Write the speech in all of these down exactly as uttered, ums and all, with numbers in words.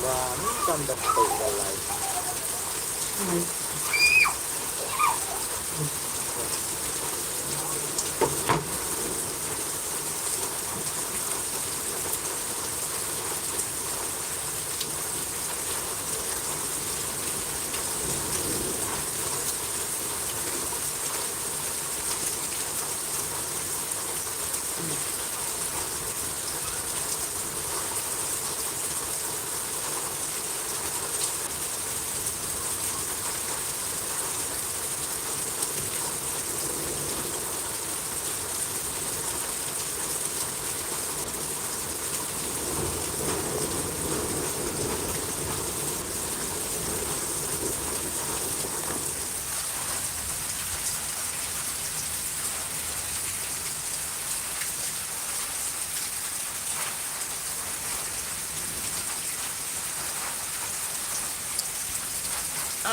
Ba ni kam da poi da lai.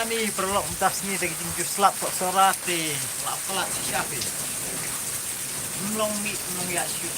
Ani paralok mynta sngi da ka jingjur slap sohra te la palat shisha phi. Ym long mih ym long ïa shuh.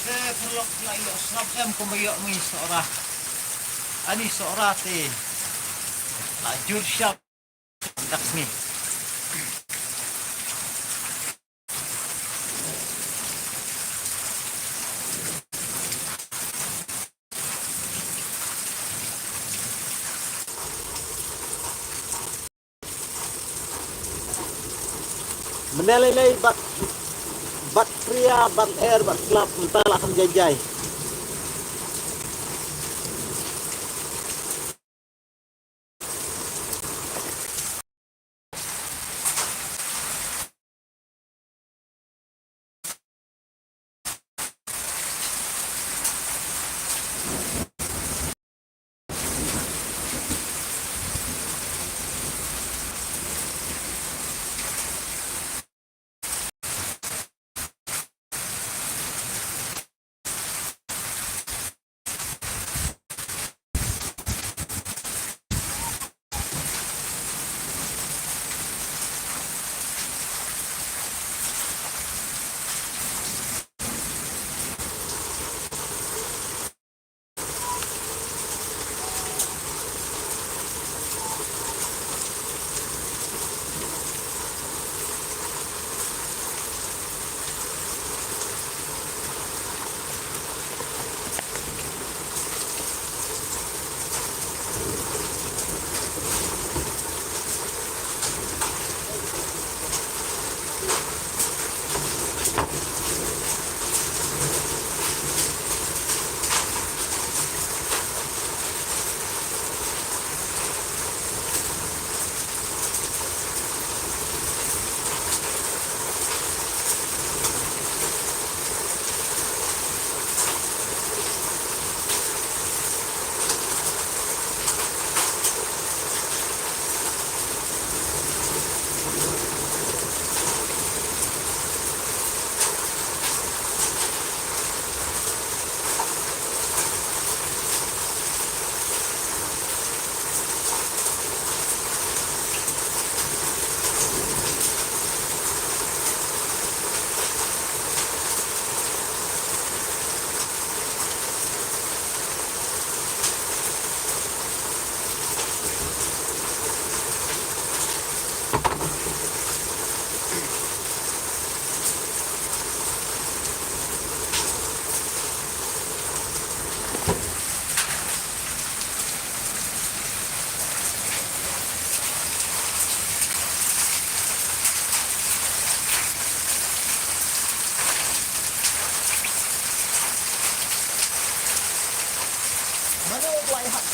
Te paralok la ïoh sngap em kumba ïoh mih sohra. Ani sohra te la jur shap. Dak sngi. Mynne lei lei bad, bad kria, bad er, bad slap, mynta la kham jai jai.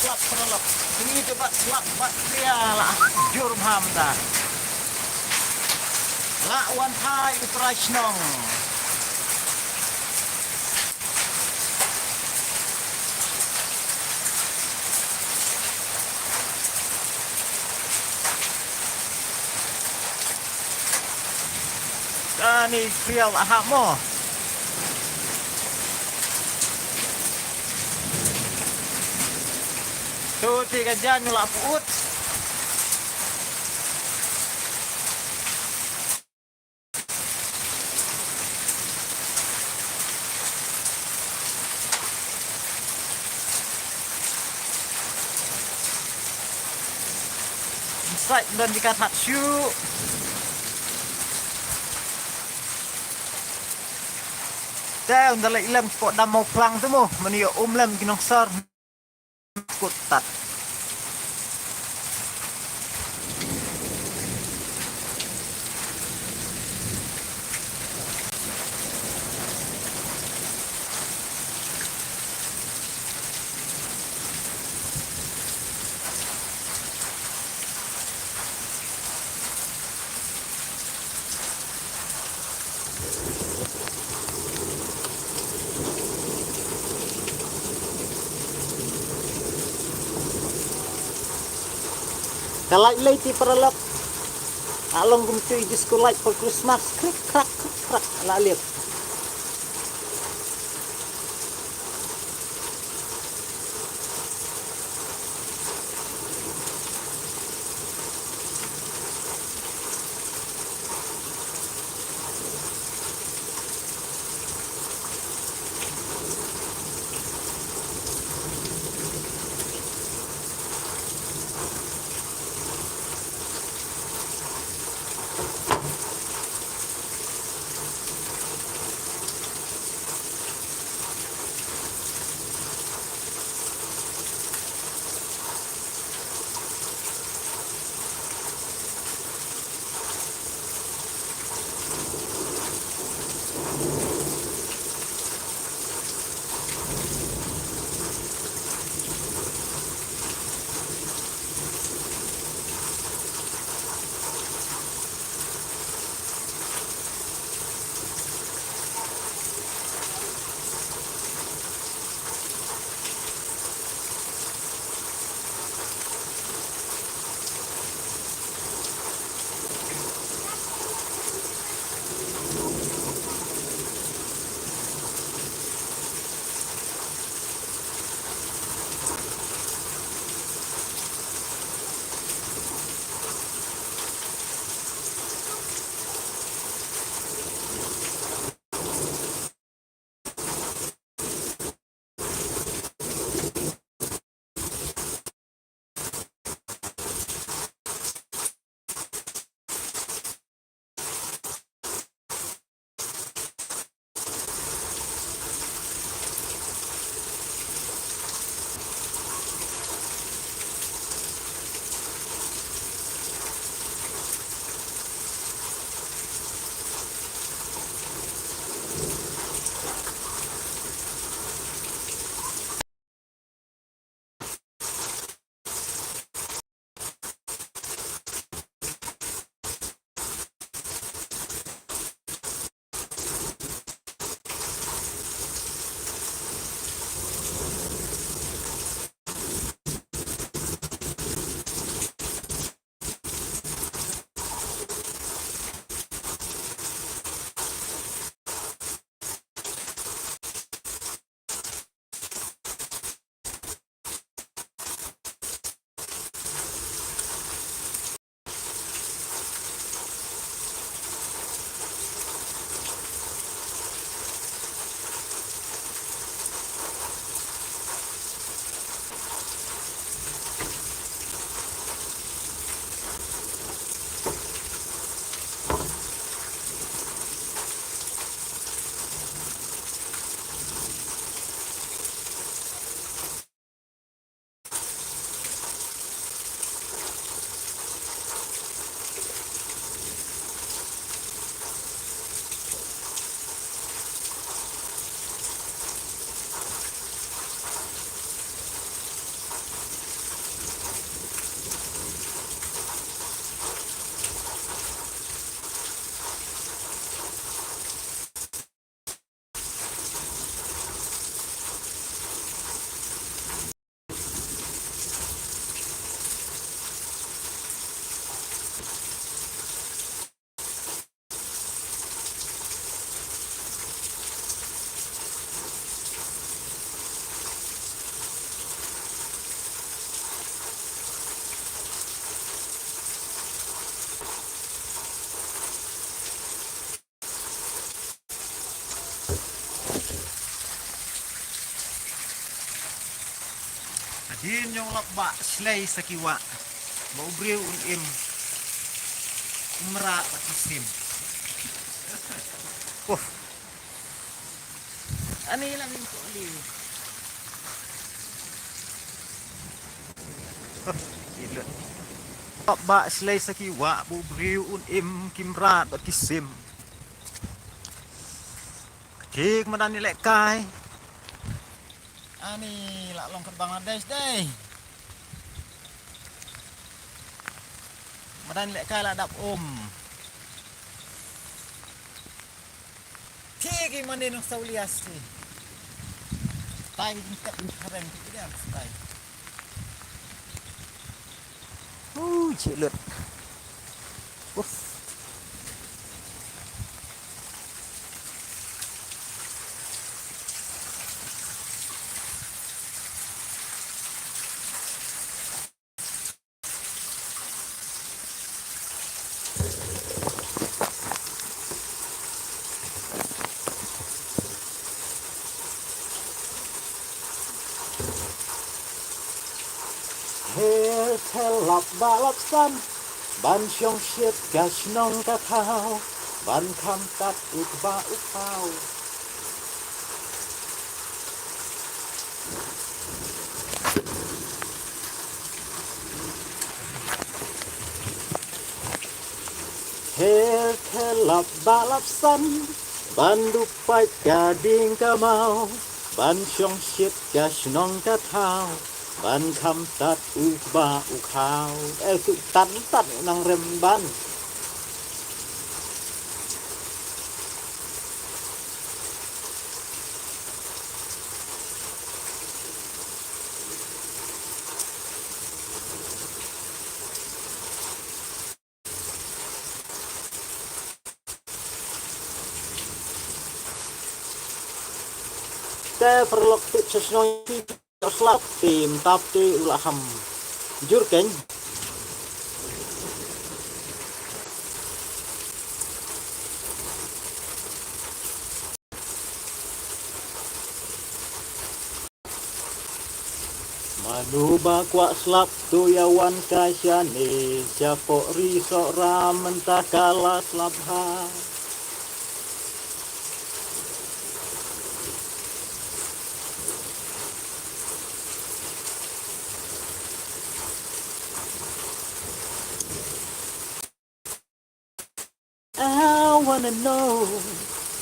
Slap paralok. Kine te bad slap bad pria la jur bha mynta. La wan phai u trai shnong. Kane pria la hap mo. Tu te ka jaiñ la put. Insait don di ka that shu. Te unda leit lem ko dam mo plang tu mo, mani yo um lem ki nongsor. Kut tat. Ka light lei te paralok. A long kumtu i disco light for Christmas. Krik krak krik krak. La liep. Kin jong lap ba shlei sa ki wah ba u briew un im, u mrad ba ki sim. Uff. Ani la min ko liu. Lap ba shlei sa ki wah ba u briew un im, ki mrad ba ki sim. Kik madan ni lehkai. Ani la long kat Bangladesh dei. Madan lehkai la dap um. Kik i mane nong saulias ti. Tai ki jingkat jingkhareng ki dia tai. Ui, cik lut. Uff. He, he lap ba lap san ban shong shit ka shnong ka thaw, ban kham tat u kba u khaw. He, he lap ba lap san ban dup pait ka ding ka maw, ban shong shit ka shnong ka thaw, ban kham tat u kba u khaw. Eh, tu tan tan nang rem ban. Te paralok, tip sha shnong ki slap, tim tap te u la ham jur keng. Mano ba kwah slap to ïa wan kai shane, shapoh ri Sohra mynta ka la slap ha. I wanna know,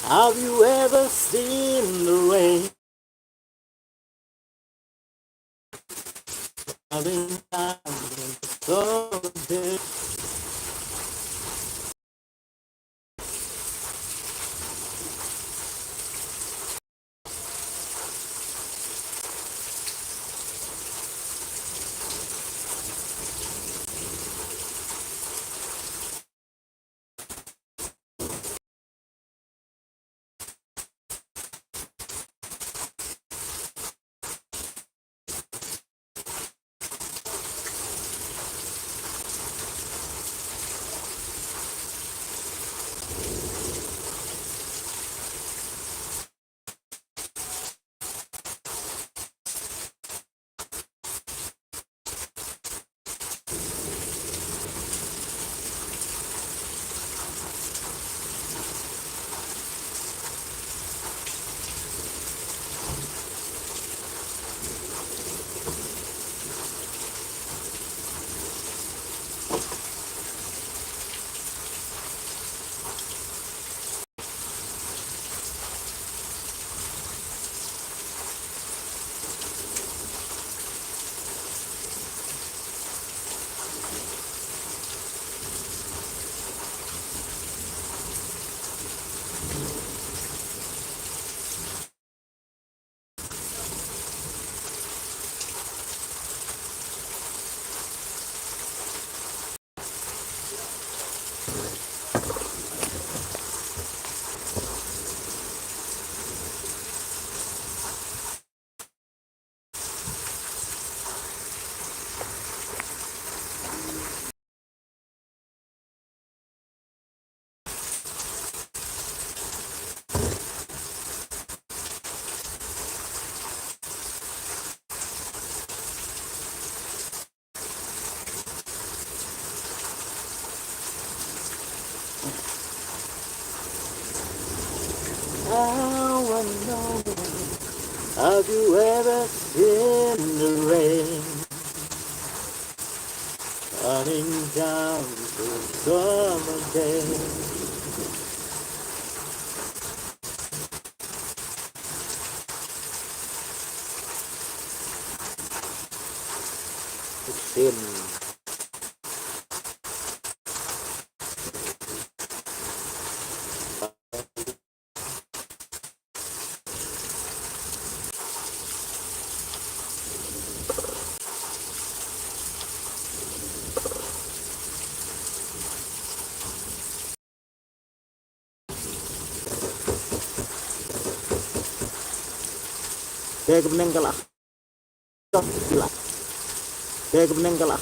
have you ever seen the rain falling down so deep? You ever in the rain, coming down to summer day. Sin. Te ka bneng ka la. Te ka bneng ka la.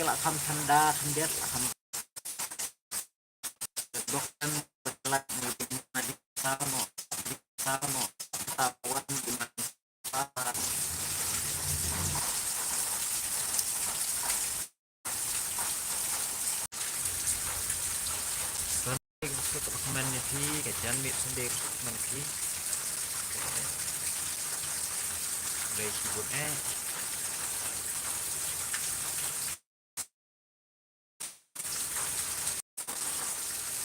la kham thanda kham det la kham dok kan la ni di ma di sa no di sa no ta wan di ma sa. Sunday ka suk ka kmen ïa phi, ka janmiet Sunday ka suk ka kmen ïa phi. Dei shi bun eh.